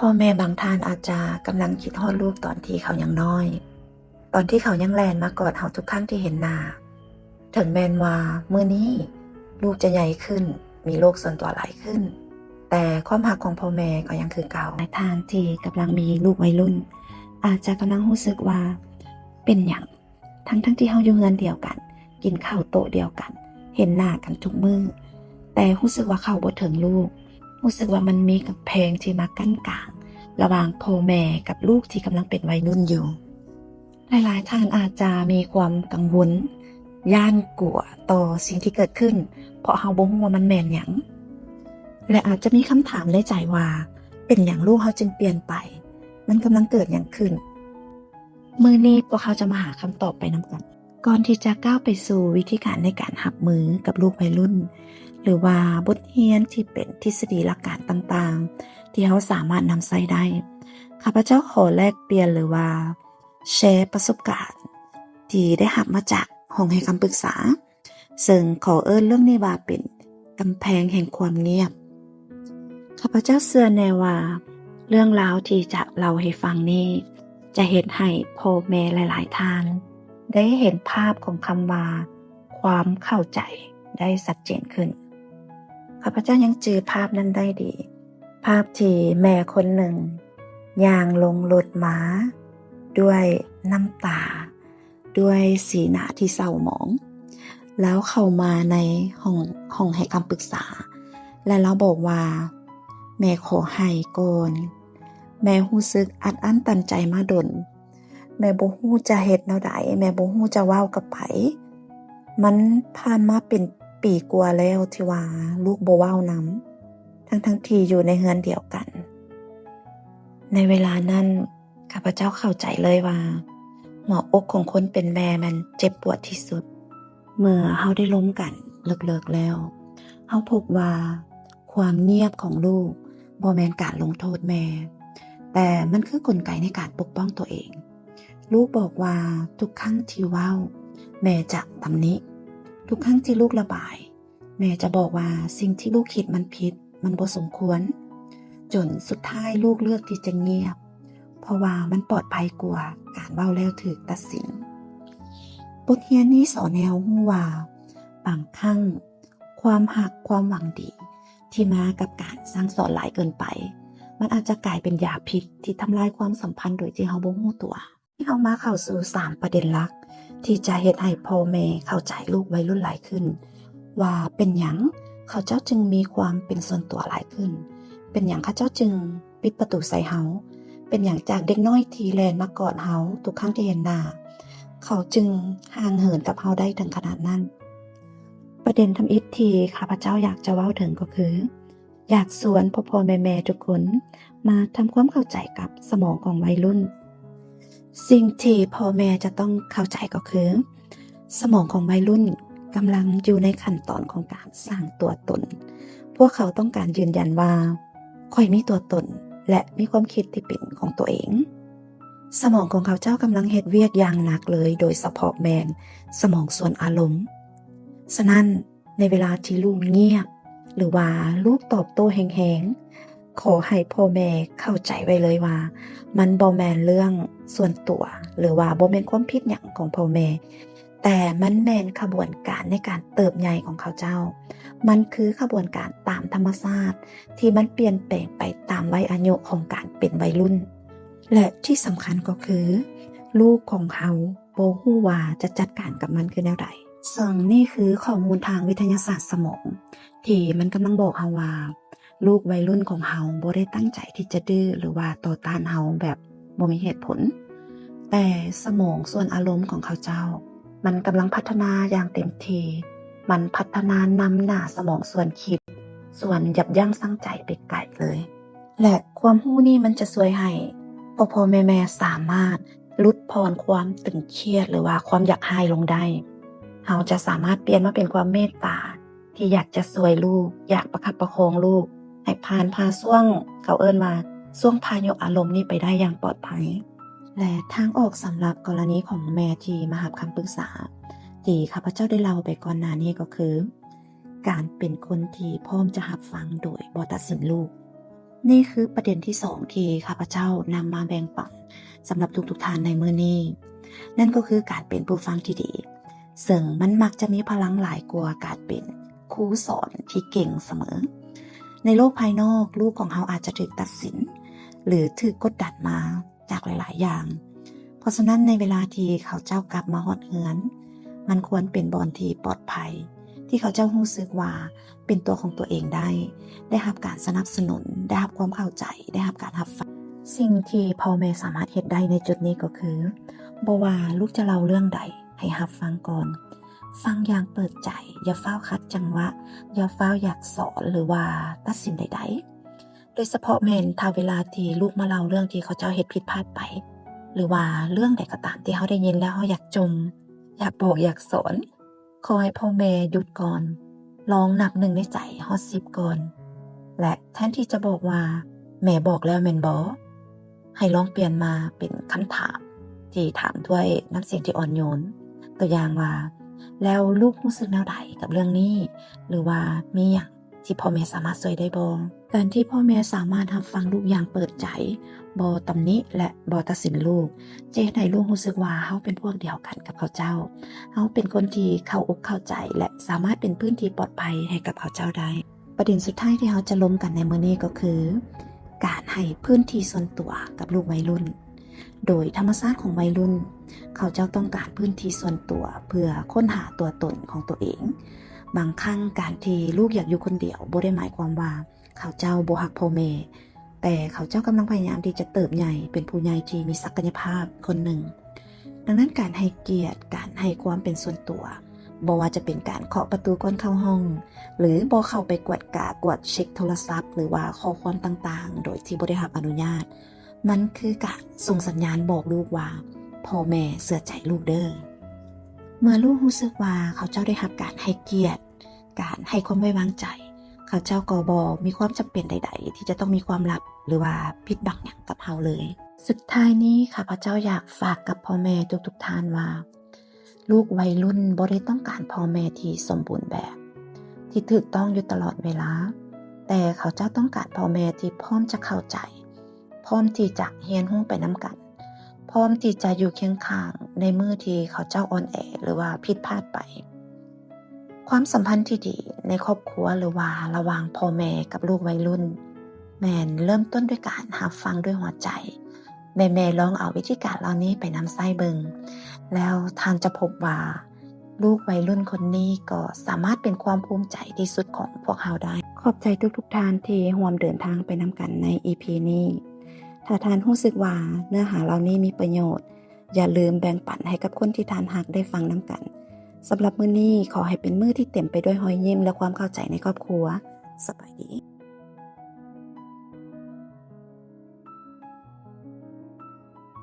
ພໍ່ແມ່ບາງທ່ານອາດຈະກຳລັງຄິດຮອດລູກຕອນທີ່ເຂົາຍັງນ້ອຍ, ຕອນທີ່ເຂົາຍັງແລ່ນມາກອດເຮົາທຸກຄັ້ງທີ່ເຫັນໜ້າ. ເຖິງແມ່ນວ່າມື້ນີ້ລູກຈະໃຫຍ່ຂຶ້ນ, ມີໂລກສ່ວນຕົວຫຼາຍຂຶ້ນ, ແຕ່ຄວາມຮັກຂອງພໍ່ແມ່ກໍຍັງຄືເກົ່າ. ໃນທ່ານທີ່ກຳລັງມີລູກໄວລຸ້ນ ອາດຈະກຳລັງຮູ້ສຶກວ່າ ເປັນຫຍັງ ທັງໆທີ່ເຮົາຢູ່ເຮືອນດຽວກັນ, ກິນເຂົ້າໂຕະດຽວກັນ, ເຫັນໜ້າກັນທຸກມື້, ແຕ່ຮູ້ສຶກວ່າເຂົ້າບໍ່ເຖິງລູກ, ຮູ້ສຶກວ່າມັນມີກຳແພງທີ່ມາກັ້ນກາງລະຫວ່າງພໍ່ແມ່ກັບລູກທີ່ກຳລັງເປັນໄວລຸ້ນຢູ່. ຫຼາຍໆທ່ານອາດຈະມີຄວາມກັງວົນ, ຢ້ານກົວຕໍ່ສິ່ງທີ່ເກີດຂຶ້ນ, ເພາະເຮົາບໍ່ຮູ້ວ່າມັນແມ່ນຫຍັງ ແລະ ອາດຈະມີຄຳຖາມໃນໃຈວ່າ ເປັນຫຍັງລູກເຮົາຈຶ່ງປ່ຽນໄປ? ມັນກຳລັງເກີດຫຍັງຂຶ້ນ? ມື້ນີ້ພວກເຮົາຈະມາຫາຄຳຕອບໄປນຳກັນ. ກ່ອນທີ່ຈະກ້າວໄປສູ່ວິທີການໃນການຮັບມືກັບລູກໄວລຸ້ນ ຫຼືວ່າບົດຮຽນທີ່ເປັນທິດສະດີຫຼັກການຕ່າງໆ ທີ່ເຮົາສາມາດນຳໃຊ້ໄດ້, ຂ້າພະເຈົ້າຂໍແລກປ່ຽນ ຫຼືວ່າແຊປະສົບການທີ່ໄດ້ຮັບມາຈາກຫ້ອງໃຫ້ຄຳປຶກສາ. ເຊິ່ງຂໍເອີ້ນເລື່ອງນີ້ວ່າເປັນກຳແພງແຫ່ງຄວາມງຽບ. ຂ້າພະເຈົ້າເຊື່ອແນ່ວ່າ ເລື່ອງລາວທີ່ຈະເລົ່າໃຫ້ຟັງນີ້ ຈະເຮັດໃຫ້ພໍ່ແມ່ຫຼາຍໆທ່ານ ໄດ້ເຫັນພາບຂອງຄຳວ່າ ຄວາມເຂົ້າໃຈໄດ້ຊັດເຈນຂຶ້ນ. ຂ້າພະເຈົ້າຍັງຈື່ພາບນັ້ນໄດ້ດີ, ພາບທີ່ແມ່ຄົນໜຶ່ງຍ່າງລົງລົດມາດ້ວຍນ້ຳຕາ, ດ້ວຍສີໜ້າທີ່ເສົ້າໝອງ. ລາວເຂົ້າມາໃນຫ້ອງ, ຫ້ອງໃຫ້ຄຳປຶກສາ ແລະ ລາວບອກວ່າ, ແມ່ຂໍໄຫ້ກ່ອນ. ແມ່ຮູ້ສຶກອັດອັ້ນຕັນໃຈມາດົນ. ແມ່ບໍ່ຮູ້ຈະເຮັດແນວໃດ, ແມ່ບໍ່ຮູ້ຈະເວົ້າກັບໃຜ. ມັນຜ່ານມາເປັນປີກວ່າແລ້ວທີ່ວ່າລູກບໍ່ເວົ້ານຳ, ທັງໆທີ່ຢູ່ໃນເຮືອນດຽວກັນ. ໃນເວລານັ້ນ ຂ້າພະເຈົ້າເຂົ້າໃຈເລີຍວ່າ ຫົວອົກຂອງຄົນເປັນແມ່ແມ່ນເຈັບປວດທີ່ສຸດ. ເມື່ອເຮົາໄດ້ລົມກັນເລິກໆແລ້ວ, ເຮົາພົບວ່າຄວາມງຽບຂອງລູກບໍ່ແມ່ນການລົງໂທດແມ່, ແຕ່ມັນຄືກົນໄກໃນການປົກປ້ອງຕົວເອງ. ລູກບອກວ່າທຸກຄັ້ງທີ່ເວົ້າ, ແມ່ຈະຕຳໜິ. ທຸກຄັ້ງທີ່ລູກລະບາຍ, ແມ່ຈະບອກວ່າສິ່ງທີ່ລູກຄິດມັນຜິດ, ມັນບໍ່ສົມຄວນ, ຈົນສຸດທ້າຍລູກເລືອກທີ່ຈະງຽບ, ເພາະວ່າມັນປອດໄພກວ່າການເວົ້າແລ້ວຖືກຕັດສິນ. ບົດຮຽນນີ້ສອນໃຫ້ເຮົາຮູ້ວ່າ ບາງຄັ້ງຄວາມຮັກ, ຄວາມຫວັງດີທີ່ມາກັບການສັ່ງສອນຫຼາຍເກີນໄປ, ມັນອາດຈະກາຍເປັນຢາພິດທີ່ທຳລາຍຄວາມສຳພັນໂດຍທີ່ເຮົາບໍ່ຮູ້ຕົວ. ເຮົາມາເຂົ້າສູ່ສາມປະເດັນຫຼັກ ທີ່ຈະເຮັດໃຫ້ພໍ່ແມ່ເຂົ້າໃຈລູກໄວລຸ້ນຫຼາຍຂຶ້ນ ວ່າເປັນຫຍັງເຂົາເຈົ້າຈຶ່ງມີຄວາມເປັນສ່ວນຕົວຫຼາຍຂຶ້ນ, ເປັນຫຍັງເຂົາເຈົ້າຈຶ່ງປິດປະຕູໃສ່ເຮົາ, ເປັນຫຍັງຈາກເດັກນ້ອຍທີ່ແລ່ນມາກອດເຮົາທຸກຄັ້ງທີ່ເຫັນໜ້າ, ເຂົາຈຶ່ງຫ່າງເຫີນກັບເຮົາໄດ້ເຖິງຂະໜາດນັ້ນ. ປະເດັນທຳອິດທີ່ຂ້າພະເຈົ້າຢາກຈະເວົ້າເຖິງກໍຄື ຢາກຊວນພໍ່ໆແມ່ໆທຸກຄົນມາທຳຄວາມເຂົ້າໃຈກັບສະໝອງຂອງໄວລຸ້ນ. ສິ່ງທີ່ພໍ່ແມ່ຈະຕ້ອງເຂົ້າໃຈກໍຄື ສະໝອງຂອງໄວລຸ້ນກຳລັງຢູ່ໃນຂັ້ນຕອນຂອງການສ້າງຕົວຕົນ. ພວກເຂົາຕ້ອງການຢືນຢັນວ່າ ຂ້ອຍມີຕົວຕົນ ແລະ ມີຄວາມຄິດທີ່ເປັນຂອງຕົວເອງ. ສະໝອງຂອງເຂົາເຈົ້າກຳລັງເຮັດວຽກຢ່າງໜັກເລີຍ, ໂດຍສະເພາະແມ່ນສະໝອງສ່ວນອາລົມ. ສະນັ້ນ, ໃນເວລາທີ່ລູກງຽບ ຫຼືວ່າລູກຕອບໂຕ້ແຮງໆ, ຂໍໃຫ້ພໍ່ແມ່ເຂົ້າໃຈໄວ້ເລີຍວ່າ ມັນບໍ່ແມ່ນເລື່ອງສ່ວນຕົວ ຫຼືວ່າບໍ່ແມ່ນຄວາມຜິດຫຍັງຂອງພໍ່ແມ່, ແຕ່ມັນແມ່ນຂະບວນການໃນການເຕີບໃຫຍ່ຂອງເຂົາເຈົ້າ. ມັນຄືຂະບວນການຕາມທຳມະຊາດທີ່ມັນປ່ຽນແປງໄປຕາມໄວອາຍຸຂອງການເປັນໄວລຸ້ນ. ແລະ ທີ່ສຳຄັນກໍຄື ລູກຂອງເຮົາບໍ່ຮູ້ວ່າຈະຈັດການກັບມັນຄືແນວໃດ. ເຊິ່ງນີ້ຄືຂໍ້ມູນທາງວິທະຍາສາດສະໝອງ ທີ່ມັນກຳລັງບອກເຮົາວ່າ ລູກໄວລຸ້ນຂອງເຮົາບໍ່ໄດ້ຕັ້ງໃຈທີ່ຈະດື້ ຫຼືວ່າຕໍ່ຕ້ານເຮົາແບບບໍ່ມີເຫດຜົນ, ແຕ່ສະໝອງສ່ວນອາລົມຂອງເຂົາເຈົ້າ ມັນກຳລັງພັດທະນາຢ່າງເຕັມທີ່. ມັນພັດທະນານຳໜ້າສະໝອງສ່ວນຄິດ, ສ່ວນຢັບຢັ້ງຊັ່ງໃຈໄປໄກເລີຍ. ແລະ ຄວາມຮູ້ນີ້ມັນຈະຊ່ວຍໃຫ້ພໍ່ໆແມ່ໆສາມາດຫຼຸດຜ່ອນຄວາມຕຶງຄຽດ ຫຼືວ່າຄວາມຢາກຮ້າຍລົງໄດ້. ເຮົາຈະສາມາດປ່ຽນມາເປັນຄວາມເມດຕາ ທີ່ຢາກຈະຊ່ວຍລູກ, ຢາກປະຄັບປະຄອງລູກ ໃຫ້ຜ່ານຜ່າຊ່ວງ, ເຂົາເອີ້ນວ່າຊ່ວງພາຍຸອາລົມນີ້ໄປໄດ້ຢ່າງປອດໄພ. ແລະ ທາງອອກສຳລັບກໍລະນີຂອງແມ່ທີ່ມາຮັບຄຳປຶກສາ ທີ່ຂ້າພະເຈົ້າໄດ້ເລົ່າໄປກ່ອນໜ້ານີ້ກໍຄື ການເປັນຄົນທີ່ພ້ອມຈະຮັບຟັງໂດຍບໍ່ຕັດສິນລູກ. ນີ້ຄືປະເດັນທີສອງທີ່ຂ້າພະເຈົ້ານຳມາແບ່ງປັນສຳລັບທຸກໆທ່ານໃນມື້ນີ້, ນັ້ນກໍຄືການເປັນຜູ້ຟັງທີ່ດີ, ເຊິ່ງມັນມັກຈະມີພະລັງຫຼາຍກວ່າການເປັນຄູສອນທີ່ເກັ່ງສະເໝີ. ໃນໂລກພາຍນອກ, ລູກຂອງເຮົາອາດຈະຖືກຕັດສິນ ຫຼື ຖືກກົດດັນມາຈາກຫຼາຍໆຢ່າງ. ເພາະສະນັ້ນ, ໃນເວລາທີ່ເຂົາເຈົ້າກັບມາຮອດເຮືອນ, ມັນຄວນເປັນບ່ອນທີ່ປອດໄພ, ທີ່ເຂົາເຈົ້າຮູ້ສຶກວ່າເປັນຕົວຂອງຕົວເອງໄດ້, ໄດ້ຮັບການສະໜັບສະໜູນ, ໄດ້ຮັບຄວາມເຂົ້າໃຈ, ໄດ້ຮັບການຮັບຟັງ. ສິ່ງທີ່ພໍ່ແມ່ສາມາດເຮັດໄດ້ໃນຈຸດນີ້ກໍຄື, ບໍ່ວ່າລູກຈະເລົ່າເລື່ອງໃດ, ໃຫ້ຮັບຟັງກ່ອນ. ຟັງຢ່າງເປີດໃຈ, ຢ່າຟ້າວຂັດຈັງຫວະ, ຢ່າຟ້າວຢາກສອນ ຫຼືວ່າຕັດສິນໃດໆ. ໂດຍສະເພາະແມ່ນຖ້າເວລາທີ່ລູກມາເລົ່າເລື່ອງທີ່ເຂົາເຈົ້າເຮັດຜິດພາດໄປ ຫຼືວ່າເລື່ອງໃດກໍຕາມທີ່ເຮົາໄດ້ຍິນແລ້ວເຮົາຢາກຈົ່ມ, ຢາກບອກ, ຢາກສອນ, ຂໍໃຫ້ພໍ່ແມ່ຢຸດກ່ອນ, ລອງນັບໜຶ່ງໃນໃຈຮອດສິບກ່ອນ ແລະ ແທນທີ່ຈະບອກວ່າ ແມ່ບອກແລ້ວແມ່ນບໍ່? ໃຫ້ລອງປ່ຽນມາເປັນຄຳຖາມທີ່ຖາມດ້ວຍນ້ຳສຽງທີ່ອ່ອນໂຍນ. ຕົວຢ່າງວ່າ, ແລ້ວລູກຮູ້ສຶກແນວໃດກັບເລື່ອງນີ້? ຫຼືວ່າມີຫຍັງ ທີ່ພໍ່ແມ່ສາມາດຊ່ວຍໄດ້ບໍ່? ການທີ່ພໍ່ແມ່ສາມາດຮັບຟັງລູກຢ່າງເປີດໃຈ, ບໍ່ຕຳໜິ ແລະ ບໍ່ຕັດສິນລູກ, ຈະເຮັດໃຫ້ລູກຮູ້ສຶກວ່າເຮົາເປັນພວກດຽວກັນກັບເຂົາເຈົ້າ, ເຮົາເປັນຄົນທີ່ເຂົ້າອົກເຂົ້າໃຈ ແລະ ສາມາດເປັນພື້ນທີ່ປອດໄພໃຫ້ກັບເຂົາເຈົ້າໄດ້. ປະເດັນສຸດທ້າຍທີ່ເຮົາຈະລົມກັນໃນມື້ນີ້ກໍຄື ການໃຫ້ພື້ນທີ່ສ່ວນຕົວກັບລູກໄວລຸ້ນ. ໂດຍທຳມະຊາດຂອງໄວລຸ້ນ, ເຂົາເຈົ້າຕ້ອງການພື້ນທີ່ສ່ວນຕົວເພື່ອຄົ້ນຫາຕົວຕົນຂອງຕົວເອງ. ບາງຄັ້ງການທີ່ລູກຢາກຢູ່ຄົນດຽວບໍ່ໄດ້ໝາຍຄວາມວ່າເຂົາເຈົ້າບໍ່ຮັກພໍ່ແມ່, ແຕ່ເຂົາເຈົ້າກຳລັງພະຍາຍາມທີ່ຈະເຕີບໃຫຍ່ເປັນຜູ້ໃຫຍ່ທີ່ມີສັກກະຍະພາບຄົນໜຶ່ງ. ດັ່ງນັ້ນ, ການໃຫ້ກຽດ, ການໃຫ້ຄວາມເປັນສ່ວນຕົວ, ບໍ່ວ່າຈະເປັນການເຄາະປະຕູກ່ອນເຂົ້າຫ້ອງ ຫຼື ບໍ່ເຂົ້າໄປກວດກາ, ກວດເຊັກໂທລະສັບ ຫຼືວ່າຂໍ້ຄວາມຕ່າງໆ ໂດຍທີ່ບໍ່ໄດ້ຮັບອະນຸຍາດ, ມັນຄືການສົ່ງສັນຍານບອກລູກວ່າ ພໍ່ແມ່ເຊື່ອໃຈລູກເດີ້. ເມື່ອລູກຮູ້ສຶກວ່າເຂົາເຈົ້າໄດ້ຮັບການໃຫ້ກຽດ, ການໃຫ້ຄວາມໄວ້ວາງໃຈ, ເຂົາເຈົ້າກໍບໍ່ມີຄວາມຈຳເປັນໃດໆ ທີ່ຈະຕ້ອງມີຄວາມລັບ ຫຼືວ່າປິດບັງຫຍັງກັບເຮົາເລີຍ. ສຸດທ້າຍນີ້, ຂ້າພະເຈົ້າຢາກຝາກກັບພໍ່ແມ່ທຸກໆທ່ານວ່າ, ລູກໄວລຸ້ນບໍ່ໄດ້ຕ້ອງການພໍ່ແມ່ທີ່ສົມບູນແບບ, ທີ່ຖືກຕ້ອງຢູ່ຕະຫຼອດເວລາ, ແຕ່ເຂົາເຈົ້າຕ້ອງການພໍ່ແມ່ທີ່ພ້ອມຈະເຂົ້າໃຈ, ພ້ອມທີ່ຈະຮຽນຮູ້ໄປນຳກັນ, ພ້ອມທີ່ຈະຢູ່ຄຽງຂ້າງໃນມື້ທີ່ເຂົາເຈົ້າອ່ອນແອ ຫຼືວ່າຜິດພາດໄປ. ຄວາມສຳພັນທີ່ດີໃນຄອບຄົວ ຫຼືວ່າລະຫວ່າງພໍ່ແມ່ກັບລູກໄວລຸ້ນ ແມ່ນເລີ່ມຕົ້ນດ້ວຍການຮັບຟັງດ້ວຍຫົວໃຈ. ແມ່ໆລອງເອົາວິທີການເຫຼົ່ານີ້ໄປນຳໃຊ້ເບິ່ງ, ແລ້ວທ່ານຈະພົບວ່າ ລູກໄວລຸ້ນຄົນນີ້ກໍສາມາດເປັນຄວາມພູມໃຈທີ່ສຸດຂອງພວກເຮົາໄດ້. ຂອບໃຈທຸກໆທ່ານທີ່ຮ່ວມເດີນທາງໄປນຳກັນໃນອີພີນີ້. ຖ້າທ່ານຮູ້ສຶກວ່າເນື້ອຫາເຫຼົ່ານີ້ມີປະໂຫຍດ, ຢ່າລືມແບ່ງປັນໃຫ້ກັບຄົນທີ່ທ່ານຮັກໄດ້ຟັງນຳກັນ. ສຳລັບມື້ນີ້, ຂໍໃຫ້ເປັນມື້ທີ່ເຕັມໄປດ້ວຍຮອຍຍິ້ມ ແລະ ຄວາມເຂົ້າໃຈໃນຄອບຄົວ. ສະບາຍດີ.